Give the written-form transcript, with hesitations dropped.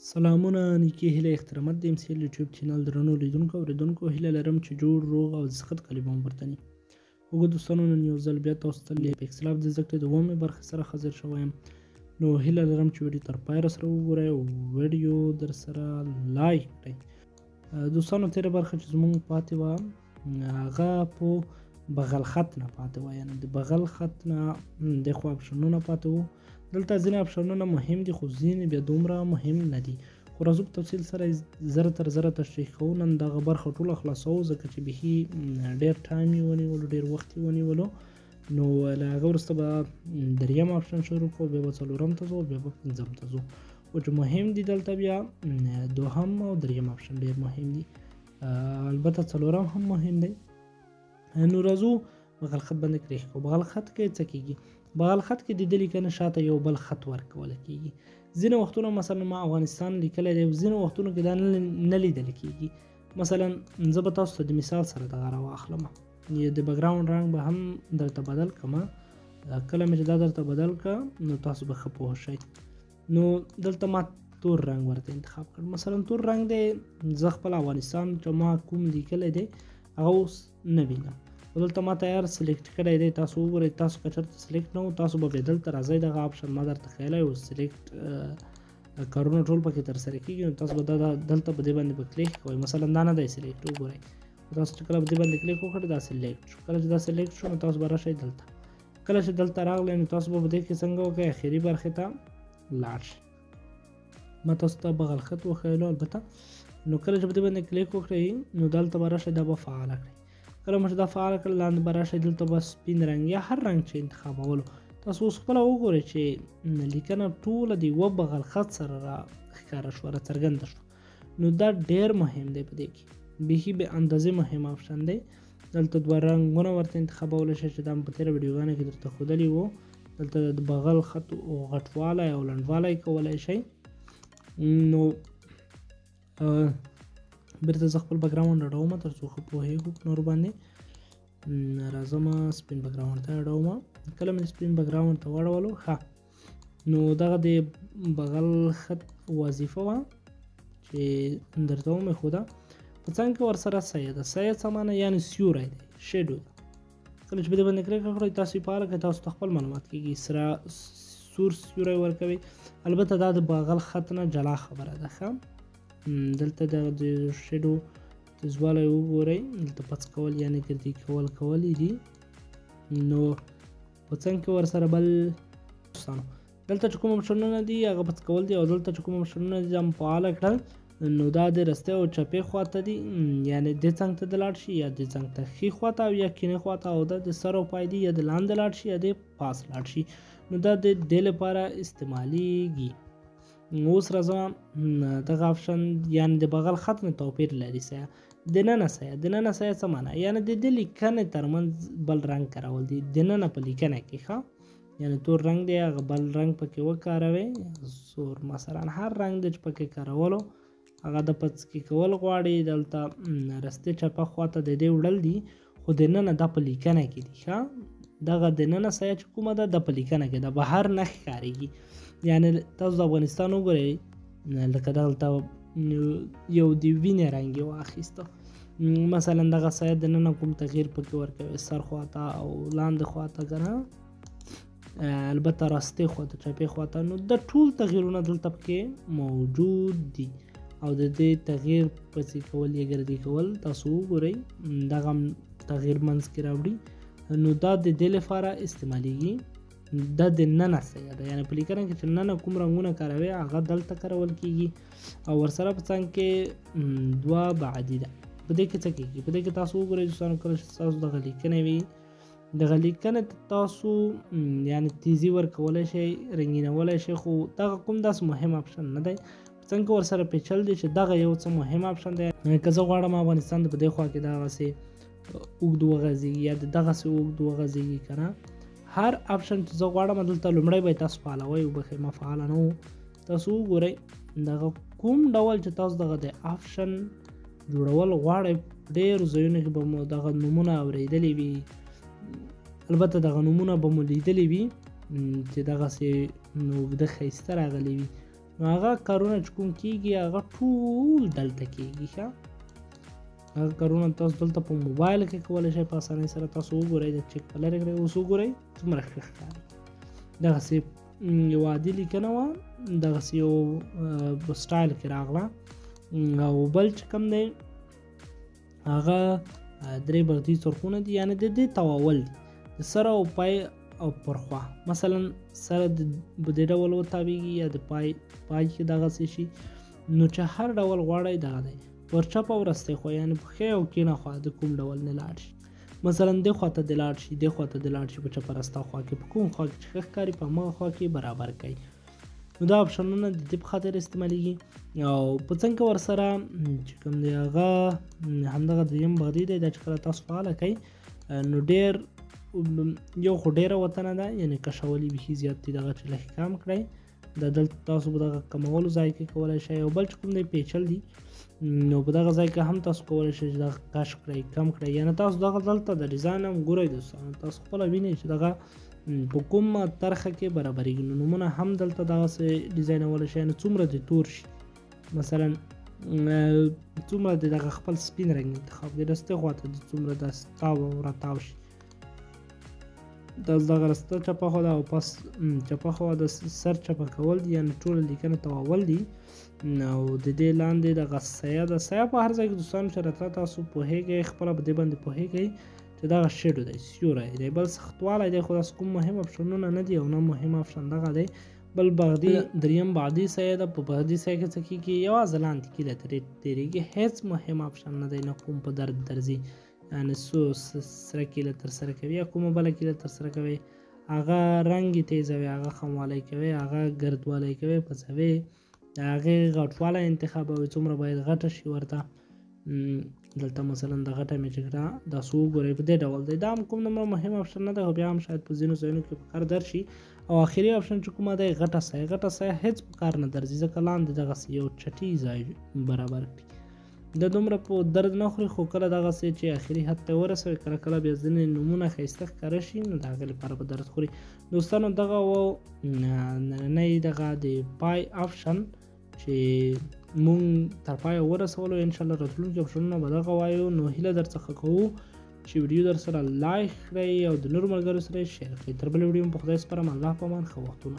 سلامونه نیکی هیله احترامات د ام سی ال یوټیوب چینل درنو لیدونکو اوریدونکو، هیله لرم چې جوړ روغ او د صحت کالي به مو ورته ني. خوږو دوستانو، نن یو ځل بیا تاسو ته له پیکسل اپ د زده کړې د اوومې برخې سره حاضر شوی یم. نو هیله لرم چې ویډیو تر پایه سره وګورئ او ویډیو در سره لایک کړئ. دوستانو، تېره برخه چې زموږ پاتې وه هغه په بغل خط نه پاتې وه، یعنې د بغل خط نه د خو اپشنونه پاتې وو. دلته ځینې اپشنونه مهم دي خو ځینې بیا دومره مهم نه دي، خو راځو په تفصیل سره زره تر زره تشریح کوو. نن دغه برخه ټوله خلاصوو ځکه چې بیخي ډېر ټایم یې ونیولو، ډېر وخت یې ونیولو. نو له هغه وروسته به دریم اپشن شروع کوو، بیا به څلورم ته ځو، بیا به پنځم ته ځو. خو چې مهم دي دلته بیا دوهم او دریم اپشن ډېر مهم دي، البته څلورم هم مهم دی. نو راځو بغل خط باندې کلیک کوو. بغل خط کې څه کېږي؟ بغل خط کې د دې لیکنې شاته یو بل خط ورکول کېږي. ځینې وختونه مثلا ما افغانستان لیکلی دی، ځینې وختونو کې دا نه لیدل کېږي. مثلا زه به تاسو ته د مثال سره دغه راواخلم، د بکګراونډ رنګ به هم درته بدل کړم. کله مې چې دا درته بدل کړه نو تاسو به ښه پوه شئ. نو دلته ما تور رنګ ورته انتخاب کړ. مثلا تور رنګ دی، زه خپل افغانستان چې ما کوم لیکلی دی هغه اوس نه وینم، خو دلته ما تیار select کړی دی. تاسو وګورئ، تاسو که چېرته select نه و تاسو به بیا دلته راځئ، دغه اپشن ما درته ښیلی و، select کارونه ټول پکې ترسره کېږي. نو تاسو به دا دلته په دې باندې به کلیک کوئ. مثلا دا نه دی select، وګورئ تاسو چې کله په دې باندې کلیک وکړئ دا select شو. کله چې دا select شو نو تاسو به راشئ دلته. کله چې دلته راغلی نو تاسو به په دې کې څنګه وکړئ، اخري برخې ته لاړ شئ. ما تاسو ته بغل خط وښیلو البته. نو کله چې په دې باندې کلیک وکړئ نو دلته به راشئ، دا به فعاله کړئ. کله مو چې دا فعاله کړل لاندې به راشئ، دلته به سپین رنګ یا هر رنګ چې انتخابولو. تاسو اوس خپله وګورئ چې لیکنه ټوله د یوه بغل خط سره را ښکاره شوه، را څرګنده شوه. نو دا ډېر مهم دی، په دې کې بیخي بې اندازې مهم اپشن دی. دلته دوه رنګونه ورته انتخابولی شئ چې دا مې په تېره ویډیوګانو کې درته ښودلي وو. دلته د بغل خط غټوالی او لنډوالی کولی شئ. نو بیرته زه خپل بکګراونډ اړوم تر څو ښه پوهېږو په نورو باندې. راځم سپین بکګراونډ ته اړوم. کله مې سپین بکګراونډ ته واړولو، ښه نو دغه د بغل خط وظیفه وه چې درته ومې ښوده. په څنګ کې ورسره سایه ده. سایه څه معنی؟ یعنې سیوری دی، shadow ده. کله چې په دې باندې کلیک وکړئ تاسو یې په اړه کې تاسو ته خپل معلومات کېږي. سره سور سیوری ورکوي. البته دا د بغل خط نه جلا خبره ده. ښه دلته د shadow تیزوالی وګورئ، دلته پڅ کول یعنې ګردي کول کولی دي. نو په څنګ کې ورسره بل دوستانو دلته چې کوم اپشنونه دي هغه پڅ کول دي، او دلته چې کوم اپشنونه دي دا مو فعاله کړل. نو دا د رستې او چپې خواته دي، یعنې دې څنګ ته د لاړ شي یا دې څنګ ته ښي خواته او یا کینې خواته، او دا د سر او پای دي یا د لاندې لاړ شي یا د پاس لاړ شي. نو دا د دې لپاره استعمالیږي. اوس راځم دغه اپشن یعنې د بغل خط نه توپیر لري. سایه دننه، سایه دننه، سایه څه معنی؟ یعنې د دې لیکنې ترمنځ بل رنګ کارول دي دننه په لیکنه کې. ښه یعنې تور رنګ دی هغه بل رنګ پکې وکاروي، سور مثلا هر رنګ دی چې پکې کارولو هغه د پڅکې کول غواړي. دلته رستې چپه خواته د دې وړل دي، خو دننه دا په لیکنه کې دي. ښه دغه دننه سایه چې کومه ده دا په لیکنه کې ده، بهر نه ښکارېږي. یعنې تاسو د افغانستان وګورئ لکه دلته یو د وینې رنګ یې واخیسته مثلا، دغه سایه دننه کوم تغییر پکې ورکوي، سر خواته او لاندې خواته که نه، البته راستې خواته چپې خواته. نو دا ټول تغییرونه دلته پکې موجود دي، او د دې تغییر پسې کول یا ګردي کول تاسو وګورئ دغه تغییر منځ کې راوړي. نو دا د دې لپاره استعمالیږي. دا د ننه سایه ده، یعنې په لیکنه کې چې ننه کوم رنګونه کاروي هغه دلته کارول کېږي. او ورسره په څنګ کې دوه بعدي ده. په دې کې څه کېږي؟ په دې کې تاسو وګورئ دوستانو، کله چې تاسو دغه لیکنه وي دغه لیکنه ته تاسو یعنې تیزي ورکولی شئ، رنګینولی شئ، خو دغه کوم داسې مهم اپشن نه دی. په څنګ کې ورسره پیچل دی چې دغه یو څه مهم اپشن دی. که زه غواړم افغانستان د په دې خوا کې دغسې اوږد وغځېږي یا د دغسې اوږد وغځېږي که نه، هر اپشن چې زه غواړم دلته لومړی به یې تاسو فعالوئ. وبښئ ما فعاله نه و. تاسو وګورئ دغه کوم ډول چې تاسو دغه د اپشن جوړول غواړئ، ډېرو ځایونو کې به مو دغه نومونه اورېدلي وي، البته دغه نومونه به مو لیدلي وي چې دغسې اوږده ښایسته راغلي وي. نو هغه کارونه چې کوم کیږي هغه ټول دلته کیږي. ښه، هغه کارونه تاسو دلته په موبایل کې کولی شئ په اسانۍ سره. تاسو وګورئ، د چک په لرې کړئ، اوس وګورئ څومره ښه ښکاري. دغسې یوه عادي لیکنه وه، دغسې یو سټایل کې راغله. او بل چې کوم دی هغه درې بغدي څرخونه دي، یعنې د دې تواول دي د سره او پای او پر خوا. مثلا سره د دې ډول وتاویږي یا د پای پای کې دغسې شي، نو چې هر ډول غواړئ دغه دی. پر چپ او رستې خوا، یعنې په ښې او کیڼه خوا د کوم ډول نه لاړ شي، مثلا دې خوا ته دې لاړ شي، دې خوا ته دې لاړ شي، په چپه رسته خوا کې په کوم خوا کې چې ښه ښکاري په هماغه خوا کې برابر کوي. نو دا آپشنونه د دې په خاطر استعمالیږي. او په څنګ کې ورسره چې کوم دی هغه همدغه دریم بغدي دی، دا چې کله تاسو فعاله کړئ نو ډېر یو خو ډېره وطنه ده، یعنې کشول یې بیخي زیات دي، دغه چې لږ کم کړئ دا دلته تاسو په دغه کمولو ځای کې کولی شئ. او بل چې کوم دی پیچل دي، نو په دغه ځای کې هم تاسو کولی شئ چې دغه کش کړئ کم کړئ. یعنې تاسو دغه دلته د ډیزاین هم ګورئ دوستانو، تاسو خپله وینئ چې دغه په کومه طرحه کې برابرېږي. نو نمونه هم دلته دغسې ډیزاینولی شئ، یعنې څومره د تور شي، مثلا څومره د دغه خپل سپین رنګ انتخاب کړئ، رستې خوا ته د څومره داسې تاو او راتاو شي. تاسو دغه رسته چپه خوا ده او پس چپه خوا د سر چپه کول دي، یعنې ټوله لیکنه تاوول دي. او د دې لاندې دغه سایه ده، سایه په هر ځای کې دوستانو چې راتله تاسو پوهېږئ، خپله په دې باندې پوهېږئ چې دغه shadow دی، سیوری دی، بل سختوالی دی، خو داسې کوم مهم آپشنونه نه دي او نه مهم آپشن دغه دی. بل بغدي دریم بعدي سایه ده، په بعدي سایه کې څه کېږي، یوازې لاندې کیله ترې تېرېږي، هېڅ مهم آپشن نه دی، نه کوم په درد درځي، یعنې څو سره کیله ترسره کوي یا کومه بله کیله ترسره کوي، هغه رنګ یې تیزوي، هغه خموالی کوي، هغه ګردوالی کوي، پڅوي، د هغې غټوالی انتخابوي، څومره باید غټه شي ورته. دلته مثلا د غټه مې چې کړه داسې وګورئ په دې ډول دی. دا هم کوم دومره مهم آپشن نه دی، خو بیا هم شاید په ځینو ځایونو کې په کار درشي. او اخري آپشن چې کومه دی غټه سایه، غټه سایه هېڅ په کار نه درځي، ځکه لاندې دغسې یو چټي ځای برابر کړي، دا دومره په درد نه خوري. خو کله دغسې چې اخري حد ته ورسوي، کله کله بیا ځینې نومونه ښایسته ښکاره شي، نو د هغې لپاره به درد خوري. دوستانو دغه و نننی دغه د پای آپشن چې مونږ تر پایه ورسولو. انشاءالله راتلونکي آپشنونه به دغه وایو. نو هیله در څخه کوو چې ویډیو در سره لایک کړئ او د نورو ملګرو سره یې share کړئ. تر بلې ویډیو مو په خدای سپارم. الله په امان. ښه وختونه.